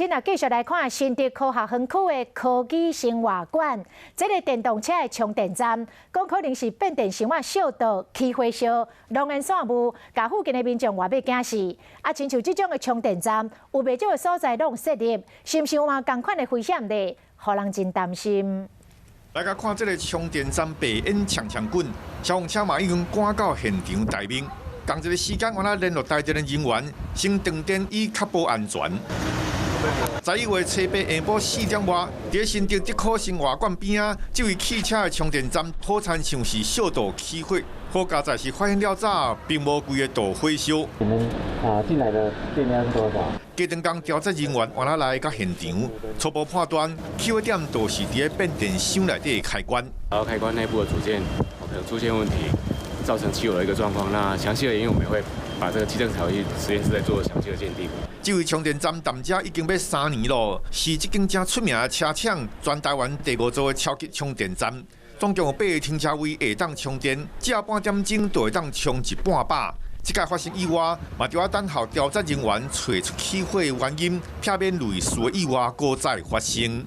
今仔繼續來看新竹科學園區的科技生活館，這个電動車的充電站，講可能是變電箱仔燒到起火燒，濃煙散霧，共附近的民眾活欲驚死。啊，親像這種的充電站，有袂少的所在攏設立，是毋是有嘛仝款的危險咧？予人真擔心。來共看這个充電站白煙衝衝滾，消防車嘛已經趕到現場待命。仝一个時間，原來聯絡台電的人員先斷電以確保安全。11月初八下晡4點外，佇新竹竹科生活館邊仔，這位汽車的充電站，好親像是燒到起火，好佳哉是發現了早，並無規个導火燒。你們啊進來的電量是多少？機電工調查人員原來來到現場，初步判斷起火點就是佇變電箱內底的開關。然後開關內部的組件可能出現問題，造成起火的一個狀況。那詳細的原因，我們會把這個跡證採回去實驗室再做詳細的鑑定。這位充電站踮遮已經欲3年咯，是這間誠出名的車廠，全台灣第五座的超級充電站，總共有八个停車位會當充電，只要半點鐘就會當充一半飽。這擺發生意外，嘛著愛等候調查人員揣出起火的原因，避免類似的意外閣再發生。